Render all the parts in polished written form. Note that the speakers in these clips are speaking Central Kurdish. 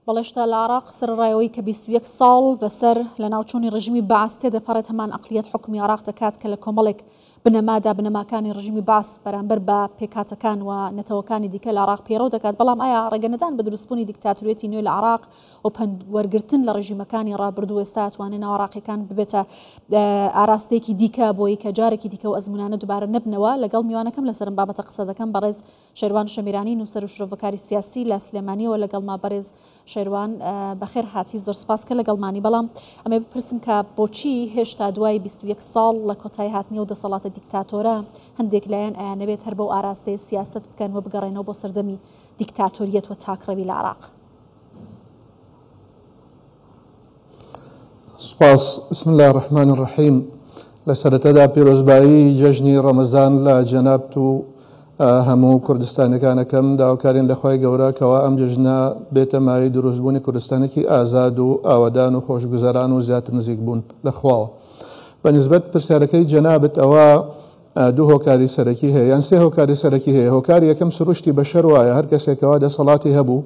بەڵێ شتا لە عێراق سەرەڕای ئەوەی کە 21 ساڵ بەسەر لەناوچوونی ڕژیمی بەعس تێدەپەڕێت هەمان ئەقلیەت حوکمی عێراق دەکات کە لە کۆمەڵێک بنەمادا بنەماکانی ڕژیمی بەعس بەرامبەر بە پێکهاتەکان و نەتەوەکانی دیکە لە عێراق پەیڕەو دەکات بەڵام ئایا ڕێگەنەدان بە دروستبوونی دیکتاتوریەتی نوێ لە عێراق و پەند وەرگرتن لە ڕژیمەکانی ڕابردوو ئێستا ئەتوانێت ناو عێراقیەکان ببێتە ئاراستەیەکی دیکە بۆی کە جارێکی دیکە و ئەزمونانە دووبارە نەبنەوە لەگەڵ میوانەکەم لەسەرم بابەتە قسە دەکەم بەڕێز شێروان شەمیرانی نووسەر و شرۆڤەکاری سیاسی لە سلێمانیەوە لەگەڵما بەرێز شێروان بەخێر هاتی زۆر سپاس کە لەگەڵمانی بەڵام ئەمێ بپرسم کە بۆچی هێشتا دوای 21 ساڵ لە کۆتایی هاتنی و دەسەڵاتە دیکتاتۆرە هەندێک لایەن ئەیانەوێت هەر بەو ئاراستەیە سیاسەت بکەن و بگەڕێنەوە بۆ سەردەمی دیکتاتۆریەت و تاکڕەوی لە عێراق؟ سوپاس. بسم اللە الرحمن الرحیم لە سەرەتادا پیرۆزبایی جەژنی ڕەمەزان لە جەنابت و هەموو کوردستانەکان ئەکەم. داواکارین لە خوای گەورە کەوا ئەم جەژنە بێتە مایەی دروستبوونی کوردستانێکی ئازاد و ئاوەدان و خۆشگوزەران و زیاتر نزیک بوون لە خواوە. بە نیسبەت پرسیارەکەی جەنابت ئەوە دوو هۆکاری سەرەکی هەیە یان سێ هۆکاری سەرەکی هەیە هۆکاری یەکەم سروشتی بەشەر وایە هەر کەسێکەوە دەسەڵاتی هەبوو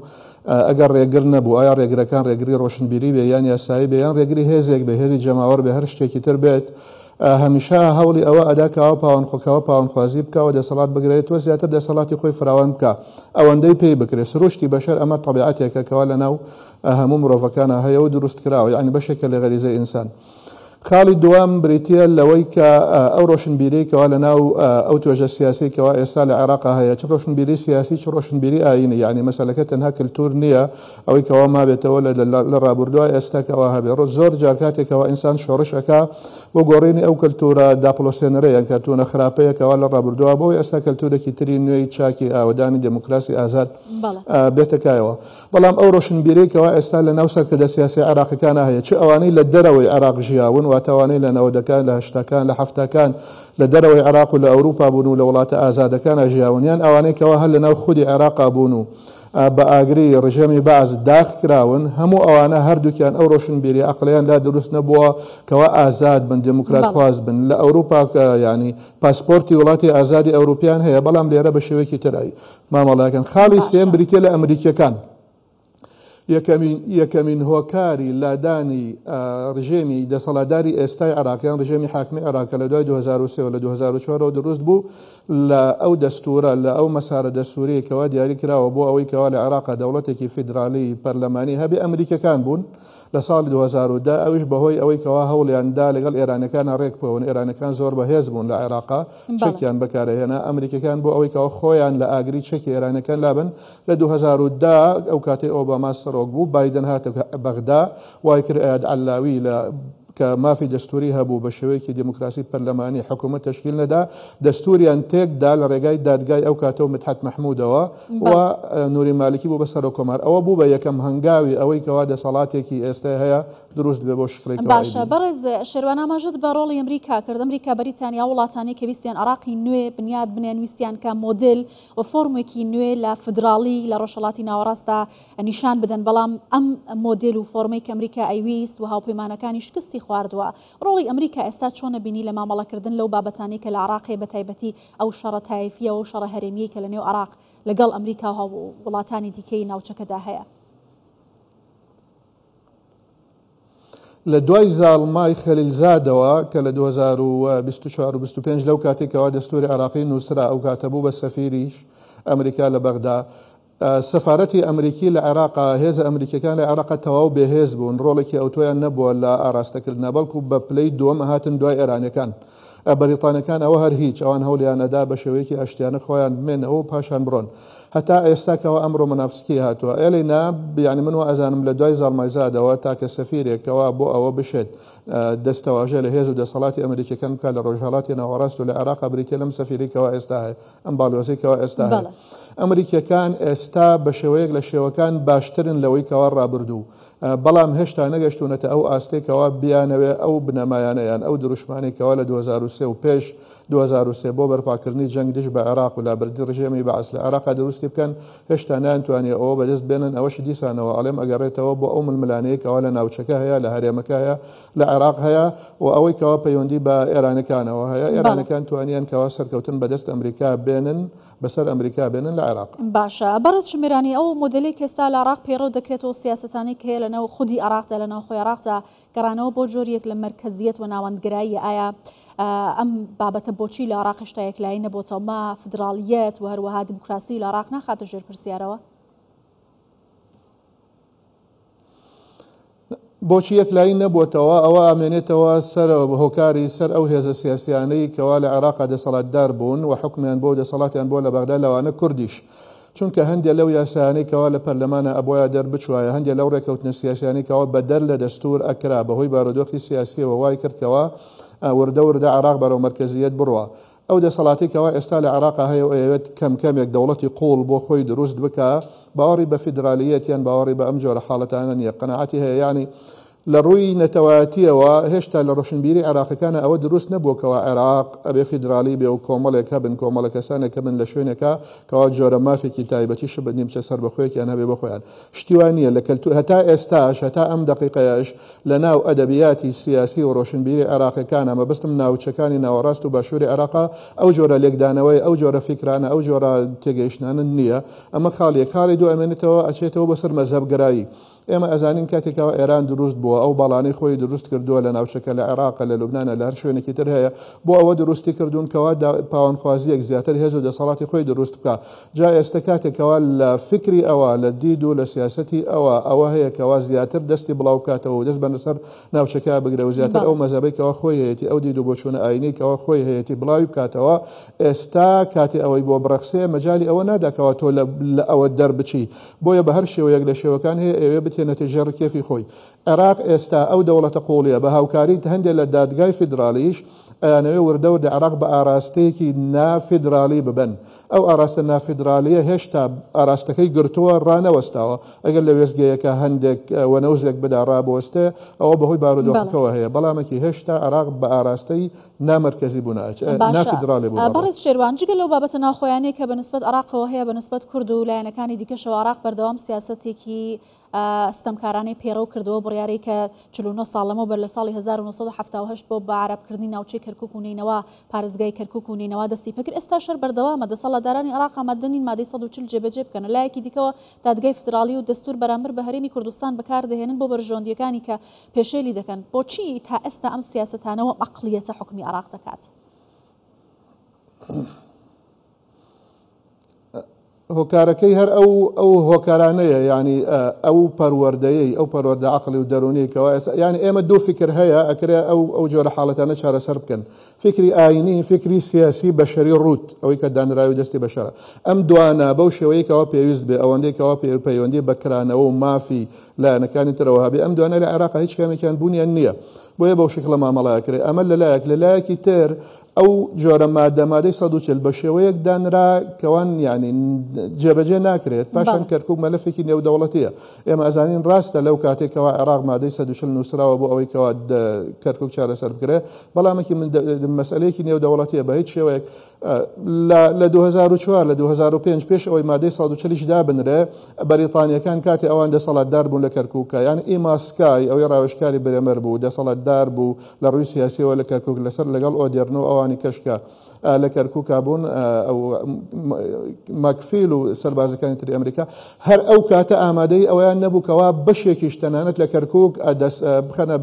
ئەگەر ڕێگر نەبوو ئایا ڕێگرەکان ڕێگری ڕۆشنبیری بێ یان یاسایی بێ یان ڕێگری هێزێک بێ هێزی جەماوەر بێ هەر شتێکی تر بێت هەمیشە هەوڵی ئەوە ئەدا کەوا پاوانخۆکەوە پاوانخوازی بکا و دەسەڵات بگرێت و زیاتر دەسەڵاتی خۆی فراوان بکا ئەوەندەی پێی بکرێت سروشتی بەشەر ئەمە تەبیعەتێکە کەوا لەناو هەموو مرۆڤەکانە هەیە و دروست کراوە یعنی بەشێکە لە غەریزەی ئینسان. خاڵی دووەم بریتییە لەوەی کە ئەو ڕۆشنبیرەی کەوا لەناو ئەو توێژە سیاسیەی کەوا ئێستا لە عێراقا هەیە چ ڕۆشنبیری سیاسی چ ڕۆشنبیری ئایینی یانی مەسەلەکە تەنها کلتور نییە ئەوەی کەوا مابێتەوە لە ڕابوردوە ئێستا کەوا هەبێ ڕۆ زۆر جار کاتێک کەوا ئینسان شۆڕش ئەکا بۆ گۆڕینی ئەو کلتورە داپڵۆسێنەرە یان کەلتورە خراپەیە کەوا لە ڕابوردوە بۆ ئێستا کەلتورێکی تری نوێی چاکی ئاوەدانی دێموکراسی ئازاد بێتە کایەوە. بەڵام ئەو ڕۆشنبیرەی کەوا ئێستا لە ناو سەرکردە سیاسیە عێراقیەکانا هەیە، چ ئەوانەی لە دەرەوەی عێراق ژیاون، واتە ئەوانەی لە نەوەدەکان، لە هەشتاکان، لە حەفتاکان لە دەرەوەی عێراق و لە ئەوروپا بوون و لە وڵاتە ئازادەکانا ژیاون، یان ئەوانەی کەوا هەر لە ناو خودی عێراقا بوون و بە ئاگری ڕژێمی بەعس داخ کراون، هەموو ئەوانە هەردووکیان ئەو ڕۆشنبیریە عەقڵیان لا دروست نەبووە کەوا ئازاد بن، دێموکراتخواز بن. لە ئەوروپا یانی پاسپۆرتی وڵاتی ئازادی ئەوروپیان هەیە، بەڵام لێرە بە شێوەیەکی تر مامەڵەکەن. خاڵی سێیەم بریتیە لە ئەمریکیەکان. یەکەمین یەکەمین هۆکاری لادانی ڕژێمی دەسەڵاتداری ئێستای عێراق یان ڕژێمی حاکمی عێراق کە لە دوای 2003 و لە 2004 ەوە دروست بوو لە ئەو دەستورە لە ئەو مەسارە دەستوریە کەوا دیاری کراوە بۆ ئەوەی کەوا لە عێراقا دەوڵەتێکی فیدرالی پەرلەمانی هەبێ ئەمریکیەکان بوون لە ساڵی 2010 ئەویش بەهۆی ئەوەی کەوا هەوڵیان دا لەگەڵ ئێرانەکانا ڕێک بکەون، ئێرانەکان زۆر بەهێز بوون لە عێراقا چەکیان بەکارئەهێنا، ئەمریکیەکان بۆ ئەوەی کەوا خۆیان لە ئاگری چەکی ئێرانەکان لابەن لە 2010 ئەو کاتەی ئۆباما سەرۆک بوو بایدن هاتە بەغدا وای کرد ئەیاد عەلاوی لە کە مافی دەستوری هەبوو بە شێوەیەکی دێموکراسی پەرلەمانی حکوومەت تەشکیل نەدا، دەستوریان تێک دا لە ڕێگای دادگای ئەو کاتە و مدحەت مەحموودەوە و نوری مالکی بوو بە سەرۆککۆمار. ئەوە بوو بە یەکەم هەنگاوی ئەوەی کەوا دەسەڵاتێکی ئێستای هەیە دروست بێ بۆ شکڵی کەوا باشە ئەیبینین. بەڕێز شێروان ئاماژەت بە ڕۆڵی ئەمریکا کرد، ئەمریکا، بەریتانیا ئەو وڵاتانەی کە ویستیان عێراقی نوێ بنیات بنێن ویستیان کە مۆدێل و فۆرمێکی نوێ لە فیدراڵی لە ڕۆژهەڵاتی ناوەڕاستدا نیشان بدەن، بەڵام ئەم مۆدێل و فۆرمەی کە ئەمریکا ئەیویست و هاوپەیمانەکانی شکستی خواردووە. ڕۆڵی ئەمریکا ئێستا چۆنە بینی لە مامەڵەکردن لەو بابەتانەی کە لە عێراق هەیە بەتایبەتی ئەو شەڕە تایفییە و شەڕە هەرێمییەی کە لەنێو عێراق لەگەڵ ئەمریکا و وڵاتانی دیکەی ناوچەکەدا هەیە؟ لە دوای زاڵمای خەلیلزادەوە کە لە 2024 و 25 لەو کاتێک کەوا دەستوری عێراقی نووسرا ئەو کاتە بوو بە سەفیریش ئەمریکا لە بەغدا سەفارەتی ئەمریکی لە عێراقا، هێزە ئەمریکیەکان لە عێراقا تەواو بێهێز بوون، ڕۆڵێکی ئەوتۆیان نەبووە لە ئاراستەکردنا، بەڵکو بە پلەی دووەم ئەهاتن دوای ئێرانیەکان. بەریتانیەکان ئەوە هەر هیچ، ئەوان هەوڵیان ئەدا بە شێوەیەکی ئاشتیانە خۆیان بمێنەوە و پاشان بڕۆن. هەتا ئێستا کەوا ئەمڕۆ مەنافسکی هاتووە. ئێلینا، یانی من وا ئەزانم لە دوای زاڵمایزادەوە تاکە سەفیرێک کەوا بۆ ئەوە بشێت دەستەواژە لە هێز و دەسەڵاتی ئەمریکیەکان بکات لە ڕۆژهەڵاتی ناوەڕاست و لە عێراقا بریتیە لەم سەفیرەی کەوا ئێستا هەیە. ئەم باڵیۆزەی کەوا ئێستا هەیە. ئەمریکیەکان ئێستا بە شێوەیەک لە شێوەکان باشترن لەوەی کەوا ڕابردوو. بەڵام هێشتا نەگەشتوونەتە ئەو ئاستەی کەوا بیانەوێ ئەو بنەمایانە یان ئەو دروشمانەی کەوا لە 2003 و پێش 2003 بۆ بەرپاکردنی جەنگ دژ بە عێراق و لابردنی ڕژێمی بەعس لە عێراقا دروستی بکەن، هێشتا نەیانتوانیوە ئەوە بەدەست بێنن، ئەوەش دیسانەوە ئەڵێم ئەگەڕێتەوە بۆ ئەو ململانێیەی کەوا لە ناوچەکە هەیە، لە هەرێمەکە هەیە، لە عێراق هەیە و ئەوەی کەوا پەیوەندی بە ئێرانەکانەوە هەیە، ئێرانەکان توانیان کەوا سەرکەوتن بەدەست ئەمریکا بێنن، بەسەر ئەمریکا بێنن لە عێراق. باشە بەڕێز شمێرانی ئەو مۆدێلەی کە ئێستا لە عێراق پەیڕەو دەکرێت و سیاسەتانەی کە هەیە لەناو خودی عێراقدا لە ناوخۆی عێراقدا گەڕانەوە بۆ جۆریەک لە مەرکەزیەت و ناوەندگراییە ئایا ئەم بابەتە بۆچی لە عێراق هێشتا یەکلایی نەبۆتەوە ما فدراڵیەت و هەروەها دیموکراسی لە عێراق ناخاتە ژێر پرسیارەوە؟ بۆچی یەکلایی نەبووەتەوە، ئەوە ئامێنێتەوە سەر هۆکاری سەر ئەو هێزە سیاسیانەی کەوا لە عێراقا دەسەڵاتدار بوون و حوکمیان بۆ و دەسەڵاتیان بۆ لە بەغدا لەوانە کوردیش. چونکە هەندێ لەو یاسایانەی کەوا لە پەرلەمانا ئەبوایە دەربچوایە هەندێ لەو ڕێکەوتنە سیاسیانەی کەوا بەدەر لە دەستور ئەکرا بەهۆی بارودۆخی سیاسیەوە وای کرد کەوا وردە وردە عێراق بەرەو مەرکەزیەت بڕوا. ئەو دەسەڵاتەی کەوا ئێستا لە عێراقا هەیە و ئەیەوێت کەم کەمێک دەوڵەتی قووڵ بۆ خۆی دروست بکا، باوەڕی بە فیدرالییەت یان باوەڕی بە ئەم جۆرە حاڵەتانە نییە، قەناعەتی هەیە یانی لە ڕووی نەتەوایەتییەوە هێشتا لە ڕۆشنبیری عێراقیەکانا ئەوە دروست نەبووە کەوا عێراق ئەبێ فیدرالی بێ و کۆمەڵێک هەبن کۆمەڵە کەسانێک هەبن لە شوێنێکا کەوا جۆرە مافێکی تایبەتی شبە نیمچە سەربەخۆیەکیان هەبێ بۆ خۆیان. شتی وا نییە لە کەلتوور هەتا ئێستاش هەتا ئەم دەقیقەیەش لە ناو ئەدەبیاتی سیاسی و ڕۆشنبیری عێراقیەکانا مەبەستم ناوچەکانی ناوەڕاست و باشووری عێراقە ئەو جۆرە لێکدانەوەی ئەو جۆرە فیکرانە ئەو جۆرە تێگەیشتنانە نییە ئەمە خاڵ یەک خاڵی دوو ئەمێنێتەوە ئەچێتەوە بۆ سەر مەزهەبگەرایی ئێمە ئەزانین کاتێکەوە ئێران دروست بووە ئەو باڵانەی خۆی دروست کردووە لە ناوچەکە لە عێراقە لە لوبنانە لە هەر شوێنێکی تر هەیە بۆ ئەوە دروستی کردوون کەوا پاوانخوازیەک زیاتر هێز و دەسەڵاتی خۆی دروست بکا جا ئێستە کاتێک کەوا لە فیکری ئەوە، لە دید و لە سیاسەتی ئەوە، ئەوە هەیە کەوا زیاتر دەستی بڵاو بکاتەوە و دەست بە سەر ناوچەکە بگرێ و زیاتر ئەو مەزهەبەی کەوا خۆی هەیەتی، ئەو دید و بۆچوونە ئایینەی کەوا خۆی هەیەتی بڵاوی بکاتەوە، ئێستا کاتی ئەوەی بۆ بڕەخسێ مەجالی ئەوە نادا کەوا تۆ لە ئەوە دەربچی. بۆیە بە هەر شێوەیەک لە شێوەکان هەیە ئەیەوێ بتهێنێتە ژێر ڕکێفی خۆی. عێراق ئێستا ئەو دەوڵەتە قووڵیە بە هاوکاری هەندێ لە دادگای فیدراڵیش ئەیانەوێ وردە وردە عێراق بە ئاراستەیەکی نا فیدراڵی ببەن. ئەو ئاراستە نافیدرالییە هێشتا ئاراستەکەی گرتووە، ڕانەوەستاوە. ئەگەر لە وێستگەیەکا هەندێک وەنەوزێک بدا ڕابوەستێ، ئەوە بەهۆی بارودۆخەکەوە هەیە. بەڵامەکی هێشتا عێراق بە ئاراستەی نامەرکەزی بوون ئەچێ، باشە نافیدراڵی بوون ئەڕوا. بەڕێز شێروان، جگە لەو بابەتە ناوخۆیانەی کە بە نسبەت عێراقەوە هەیە، بە نسبەت کورد و لایەنەکانی دیکەشەوە عێراق بەردەوام سیاسەتێکی ستەمکارانەی پەیڕەو کردووە، بڕیارەی کە 49 ساڵ لەمەوبەر لە ساڵی 1978 بۆ بەعەرەبکردنی ناوچەی کەرکوک و نەینەوا پارێزگای کەرکوک و نەینەوا دەستی پێکرد، ئێستاش هەر بەردەوامە، دەسەڵاتدارانی عێراق ئامادە نین مادەی 140 جێبەجێ بکەن، لە لایەکی دیکەوە دادگای فیدراڵی و دەستوور بەرامبەر بە هەرێمی کوردستان بەکاردەهێنن بۆ بەرژەوەندییەکانی کە پێشێلی دەکەن، بۆچی تا ئێستا ئەم سیاسەتانە و ئەم عەقڵیەتە حوکمی عێراق دەکات؟ هۆکارەکەی هەر ئەو ئەو هۆکارانەیە یعنی ئەو پەروەردەیەی ئەو پەروەردە عقلی و دەرونی کەوا ئێستا یعنی ئێمە دوو فکر هەیە ئەکرێ ئەو ئەو جۆرە حاڵەتانە چارەسەر بکەن فکری ئاینی فکری سیاسی بەشەری ڕووت ئەوەی کە دانراوی دەستی بەشەرە ئەم دوانە بەو شێوەیە کەوا پێویست بێ ئەوەندەی کەوا پێ پەیوەندی بە کرانەوە و مافی لایەنەکانی ترەوە هەبێ ئەم دوانە لە عێراق هیچ کامێکیان بوونیان نییە بۆیە بەو شکڵە مامەڵە ئەکرێ ئەمە لەلایەک لەلایەکی تر ئەو جۆرە مادە، مادەی 140 بە شێوەیەک دانرا کەوان یانی جێبەجێ ناکرێت، پاشان کەرکوک مەلەفێکی نێودەوڵەتیە. ئێمە ئەزانین ڕاستە لەو کاتەی کەوا عێراق مادەی 140 نووسراوە بۆ ئەوەی کەوا کەرکوک چارەسەر بکرێت، بەڵامەکی مەسئلەیەکی نێودەوڵەتیە بە هیچ شێوەیەک لە 2004 لە 2005 پێش ئەوەی مادەی 140 یش دابنرێ بەریتانیەکان کاتێ ئەوان دەسەڵاتدار بوون لە کەرکوکە یان ئیما سکای ئەوەی ڕاوێژکاری برێمەر بوو دەسەڵاتدار بوو لە ڕووی سیاسیەوە لە کەرکوک لەسەر لەگەڵ ئۆدێرنۆ ئەوانی کەش کە لە کەرکوکا بوون ماکفیل و سەربازەکانی تری ئەمریکا هەر ئەو کاتە ئامادەی ئەویان نەبوو کەوا بەشێکیش تەنانەت لە کەرکوک دەست بخەنە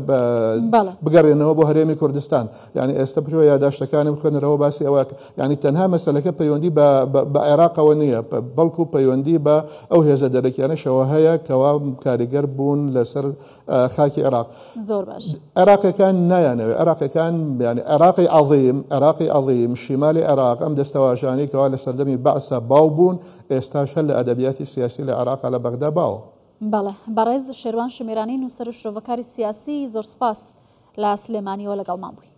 بگەڕێنەوە بۆ هەرێمی کوردستان یعنی ئێستا بچۆ یاداشتەکانم خوێنەرەوە باسی ئەوە یعنی تەنها مەسەلەکە پەیوەندی بە عێراقەوە نییە بەڵکو پەیوەندی بە ئەو هێزە دەرەکیانەشەوە هەیە کەوا کاریگەر بوون لەسەر خاکی عێراق. زۆر باش. عێراقیەکان نایانەوێ عێراقیەکان یانی عێراقی عەظیم عێراقی عەظیم شیمالی عێراق ئەم دەستەواژانەی کەوا لە سەردەمی بەعسا باو بوون ئێستاش هەر لە ئەدەبیاتی سیاسی لە عێراقا لە بەغدا باوە. بەڵێ بەڕێز شێروان شمێرانی نووسەر و شرۆڤەکاری سیاسی زۆر سوپاس لە سلێمانیەوە لەگەڵمان بووی.